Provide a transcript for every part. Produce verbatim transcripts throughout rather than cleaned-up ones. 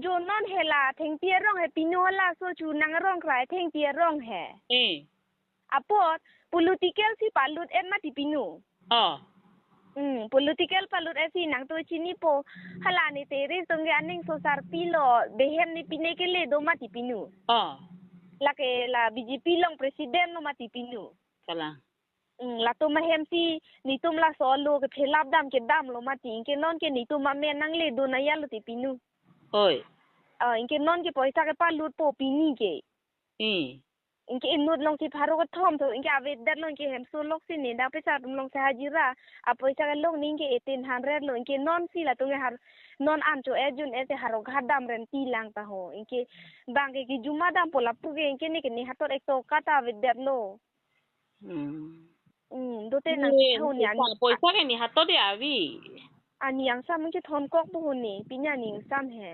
Jo non he la, thengpi arong he pinu hala so chu nang arong krai thengpi arong he. Eh. Apot, political si palut et mati pinu. Oh. Hmm, political palut et si nangtum chinipo. Hala ne terrace tong ke aning sosar pilo, behem ne pine ke le do mati pinu. Oh. Lake la B J P along president lo mati pinu. Kalang. Hmm, latum ahem si netum laso alo ke phelap dam ke damlo mati. Anke non ke netum amen nang le do na yalo te pinu. Oi. Ah, anke non ke poisa ke palutpo pini ke. Hmm. Anke inut along si pharo kethom tho, anke avedet lo anke hemso lok si ne dak pesa atum along si hajira. Apoisa ke long ne anke eighteen hundred lo, anke non si latum ke har non an cho ejun ese haro ghadam renti lang ta ho. Anke bang ke kijuma dampo lapu ke, anke ne ke ne hator ek toka ta avedet lo. Hmm. Hmm, dote nang ne, kethau ne ani. Poisa ke ne hato de avi. Ani angsam ke thon kok po ho ne, pini ani angsam he.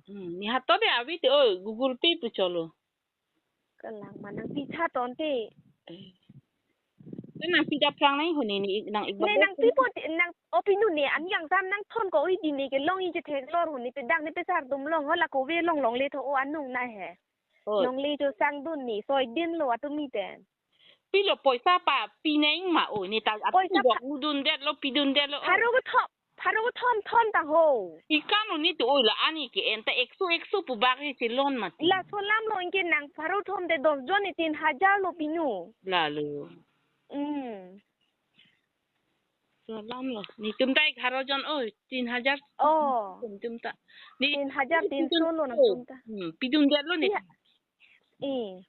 Hmm, ne hato de avi te, oi, Google Pay pu cholo. Kalang ma nangpi tha ton te. Eh. Te nangpi ta phrang nai ho ne, ne nang ik Ne babo nangpi po te, nang o pinu ne, ani angsam nang thon ko oi di ne ke long i je thek lor ho ne, pedak ne pesar dum long ho la kove long longle tho o anung na he. Oi. Longle cho sangdun ne, soi din lo atum miten. Pilo poisa pa pineng ma o ne ta ap Poisa dok pa- udun det lo, pidun det lo. Pharo kethom, pharo kethom thon ta ho. Ikan o ne tu oi la ani ke en ta ekso ekso pu bak he chelon mati. Laso alam lo anke nang pharo thom te dos jon ne tin hajar lo pinu. Lalo. Hmm. Laso alam lo. Netum ta egharo jon oi, tin hajar. Oh. Netum ta. Ne Tin hajar tin so lo nangtum ta. Hmm, pidun det lo ne. Iya. Eh.